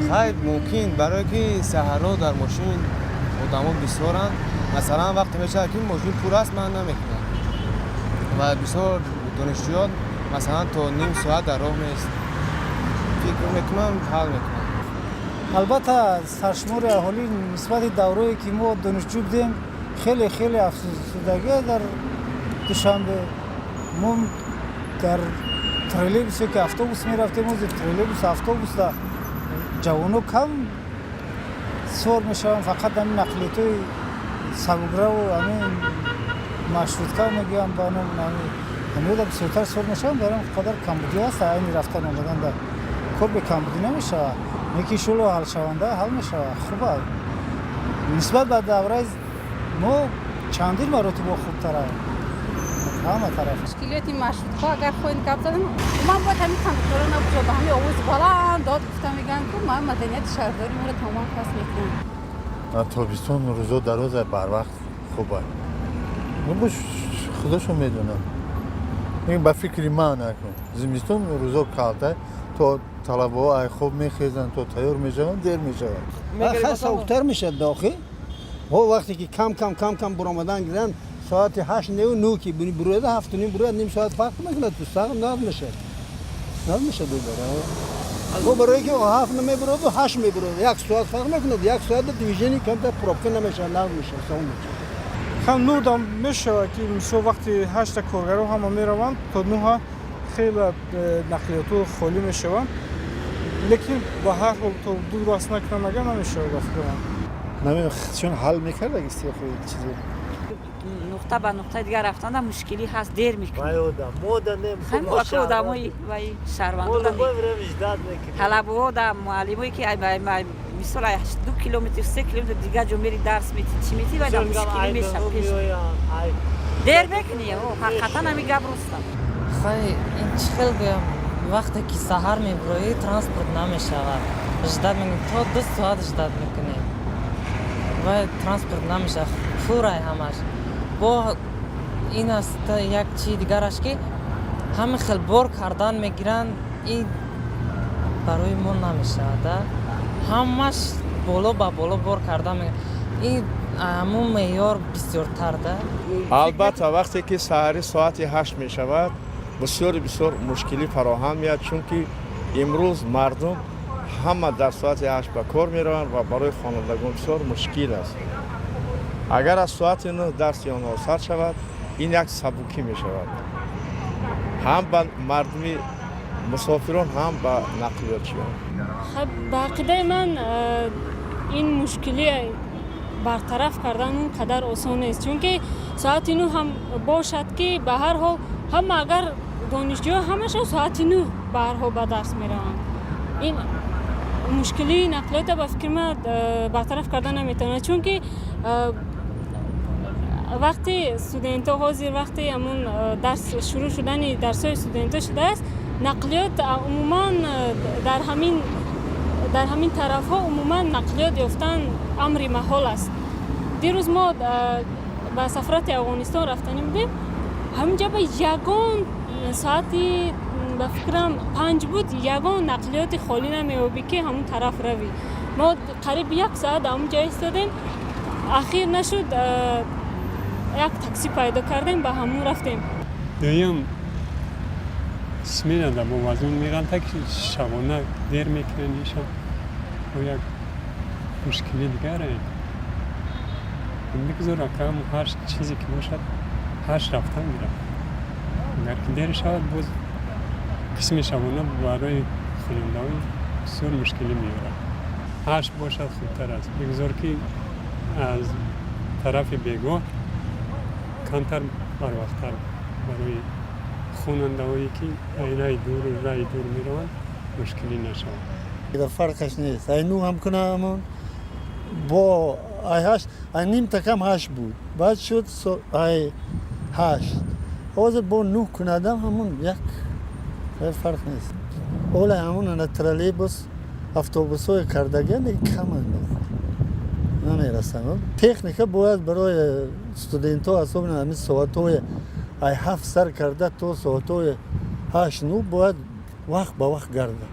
Хайр, мумкин, барое ки саҳарҳо дар мошин одамо бисёранд. Масалан, вақте мешавад, ки мошин пур аст, ман намекунам ва бисёр донишҷӯён, масалан, то ним соат дар роҳ меист. Фикр мекунам, ҳал мекунам. Албатта, саршумори аҳолӣ нисбати даврое, ки мо донишҷӯ будем, хеле хеле афзудагӣ. Дар Душанбе мо дар троллейбус ё ки автобус мерафтем, ҳозир троллейбус, автобуса ҷавоно кам сувор мешаванд. Фақат ҳамин нақлиётҳои сабукраву ҳамин маршрутка мегӯям ба ном, ҳамиёда бисёртар сувор мешаванд. Барои қадар камбудӣ ҳаст. Айни рафтан омадан дар кор бекамбудӣ намешавад, лекин иншоалло ҳалшаванда ҳал мешавад. Хуб аст, нисбат ба давраи мо чандин маротиба хубтар аст ҳама тараф. Мушкилиёти маршрутҳо агар хоҳем гап занем, ман бояд ҳамин кондукторо набошад, ба ҳамин овози баланд дод гуфта мегӯянд, ки ман маданияти шаҳрдори моро тамоман паст мекунам. Тобистон рӯзо дароза, барвақт хуба. Бош, худошон медонам, ба фикри ман накун. Зимистон рӯзо калта, то талабаҳо ай хоб мехезанд, то тайёр мешаванд, дер мешаванд. Хай, сабуктар мешавад дохил ҳо. Вақте ки кам кам кам кам буромадан гиранд, соати 8 неву 9 ки бурояда, 7:30 бурояд, ним соат фарқ мекунад. Сағ нав мешавад, нав мешавад. О, барое ки 7 намебуроду, 8 мебурояд, як соат фарқ мекунад. Як соат движение камтар, пробка намешавад, нав мешавад, савон мешавад. Ҳам 9 дам мешавад, ки мисол вақти 8-та коргаро ҳама мераванд, то 9-а хеле нақлиётҳо холӣ мешаванд, лекин ба ҳар ҳол то ду рост накунам, агар намешавад, ба фикр ман. Намедонам, чун ҳал мекард чизе. Нуқта ба нуқтаи дигар рафтанда мушкилӣ ҳаст, дер мекунем. Одамои вай, шаҳрвандода, талабаода, муаллимое ки мисол 2 километр, 3 километр дигар ҷо мери, дарс мети, чӣ мети, вай мушкилӣ мешавад, пеш дер мекунӣ. Ҳақиқатан ҳами гап ростам. Хай, ин чӣ хел гӯям, вақте ки саҳар мебуроӣ, транспорт намешавад, ждать мекунем, то 2 соат ждать мекунем, вай транспорт намешавад, пурай ҳамаш. Бо ин аст як чии дигараш, ки ҳама хел бор кардан мегиранд, ин барои мо намешавад. Ҳамаш боло ба боло бор кардан, ин ҳамун меъёр бисёртар да. Албатта, вақте ки саҳари соати 8 мешавад, бисёри бисёр мушкилӣ фароҳам меяд, чунки имрӯз мардум ҳама дар соати 8 ба кор мераванд ва барои хонандагон бисёр мушкил аст. Агар аз соати 9 дарси онҳо сар шавад, ин як сабукӣ мешавад ҳам ба мардуми мусофирон, ҳам ба нақлиётчиён. Ба ақидаи ман, ин мушкилӣ бартараф кардан он қадар осон нест, чунки соати 9 ҳам бошад, ки ба ҳар ҳол ҳама, агар донишҷӯ ҳамашон соати 9 ба ҳар ҳол ба дарс мераванд, ин мушкилии нақлиёта, ба фикри ман, бартараф карда наметавонад, чунки вақти студентҳо ҳозир, вақти ҳамун дарс шурӯъ шудани дарсҳои студентҳо шудааст, нақлиёт умуман дар ҳамин тарафҳо умуман нақлиёт ёфтан амри маҳол аст. Дирӯз мо ба сафорати Афғонистон рафтанӣ будем. Ҳаминҷа ба ягон соати, ба фикрам, 5 буд, ягон нақлиёти холӣ намеёбӣ, ки ҳамун тараф равӣ. Мо қариб як соат ҳамунҷа истодем. Ахир нашуд, як таксӣ пайдо кардем, ба ҳамун рафтем. Дуюм смена да мовазун меғалта, ки шабона дер мекунанд, ишам бо як мушкили дигаре. Бигзор акам ҳар чизе ки бошад, 8 рафтан гирад. Агар ки дер шавад, боз қисми шабона барои хонандаҳо бисёр мушкилӣ меорад. 8 бошад, хубтар аст. Бигзор ки аз тарафи бегоҳ камтар барвақттар барои хонандаҳое ки раи дуру раи дур мераванд, мушкилӣ нашавад. Фарқаш нест, ай 9 ҳам куна ҳамон, бо ай 8, ай нимта кам 8 буд, баъд шуд ай 8, ҳозир бо 9 кунадам ҳамон, як фарқ нест. Ола ҳамон ана троллейбус, автобусҳои кардагиан каманд, намерасанд. Техника бояд барои студентҳо, особенно ҳамин соатҳои Ай 7 сар карда то соатҳои 8, 9 бояд вақт ба вақт гардад.